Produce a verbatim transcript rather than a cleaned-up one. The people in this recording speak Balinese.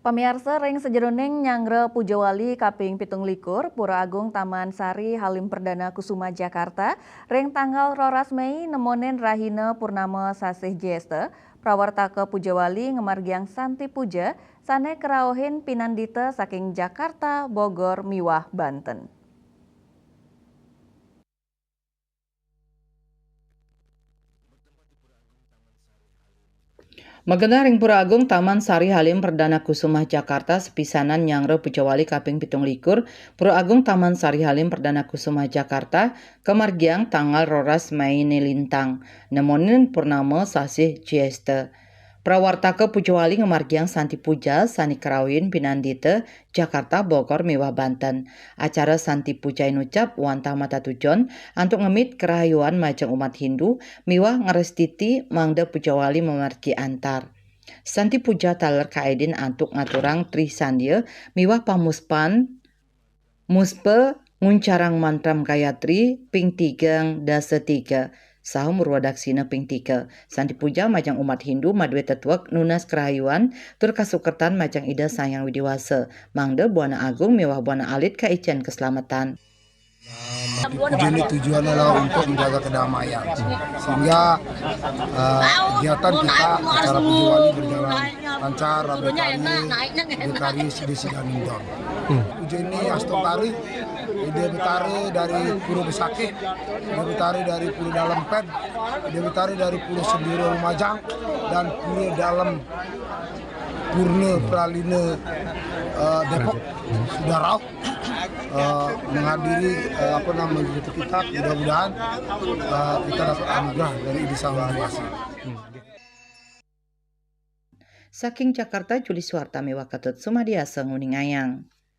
Pamiarsa, ring sajeroning nyanggra Puja Wali kaping pitung likur, Pura Agung Taman Sari Halim Perdana Kusuma Jakarta, ring tanggal roras Mei nemonin rahina purnama sasih Jesta, prawartaka Puja Wali ngamargiang santi puja sane karauhin pinandita saking Jakarta, Bogor, miwah Banten. Magenah ring Pura Agung Taman Sari Halim Perdana Kusuma Jakarta, sapisanan nyanggra Puja Wali kaping pitung likur, Pura Agung Taman Sari Halim Perdana Kusuma Jakarta, kamargiang tanggal roras Mei ne lintang, nemonin purnama sasih Jesta. Prawartaka Puja Wali ngamargiang santi puja sane karauhin pinandita Jakarta, Bogor, miwah Banten. Acara santi puja inucap wantah matatujon antuk ngemit karahayuan majeng umat Hindu miwah ngrastiti mangda Puja Wali mamargi antar. Santi puja taler kaedin antuk ngaturang Tri Sandya miwah pamuspan muspa nguncarang mantram Gayatri ping tigang dasa tiga saha murwa daksina ping tiga. Santi puja majeng umat Hindu madue tetuek nunas karahayuan tur kasukertan majeng Ida Sang Hyang Widi Wasa, mangda buana agung miwah buana alit kaicen kaslametan. Nah, puja ini tujuannya adalah untuk menjaga kedamaian, sehingga eh, kegiatan kita, acara Puja Wali berjalan lancar, ramai kali, ramai kali, sedih, sedih, dan nindor. Puja ini Astong Tari, Ida Betara dari Pura Besakih, Ida Betara dari Pura Dalem Ped, Ida Betara dari Pura Senduro Lumajang, dan Pura Dalem Purna Pralina eh, Depok sudah rauh eh, menghadiri eh, apa namanya, itu kita. Mudah-mudahan eh, kita dapat anugerah dari Ida Sang Hyang Widi Wasa. Saking Jakarta, Juli Suharta miwah Ketut Sumadiasa nguningayang.